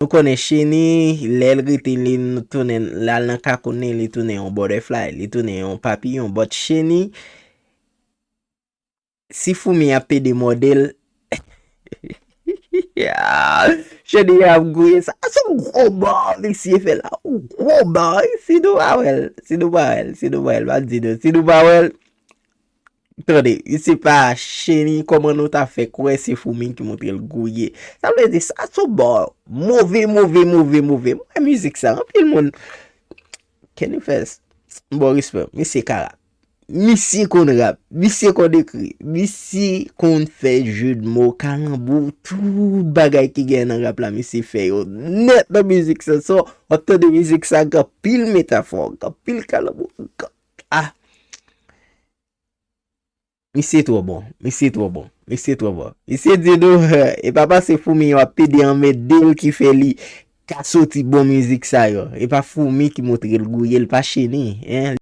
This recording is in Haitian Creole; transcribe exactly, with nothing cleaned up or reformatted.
Nou konnen cheni, lè l rete li, nou tounen, l al nan kakonnen, li tounen yon butterfly, li tounen yon papiyon. But cheni, si foumi ap pede mòde l, cheni ap gouye. Sa se yon gwo ba misye fè la. Yon gwo ba, wi. Si nou pa wè l, si nou pa wè l, si nou pa wè l, m ap di nou, si nou pa wè l, tande, se pa cheni, kòman nou ta fè kwè se foumi ki montre l gouye? Sa vle di, sa se yon ba move, move, move, move. Mwen, mizik sa, anpil moun. Kenny Fest, bon respè, misye ka rap. Misye konn rap, misye konn ekri, misye konn fè jeu de mots, kalanbou, tout bagay ki gen nan rap la, misye fè yo nèt nan mizik sa. So, w ap tande mizik sa, gen anpil metafò, gen anpil kalanbou. Ah! Misye twò bon, misye twò bon, misye twò bon. Misye di nou, e pa paske foumi yo ap pede anmède l ki fè li ka soti bon mizik sa yo. E pa foumi ki montre l gouye, l pa cheni, en.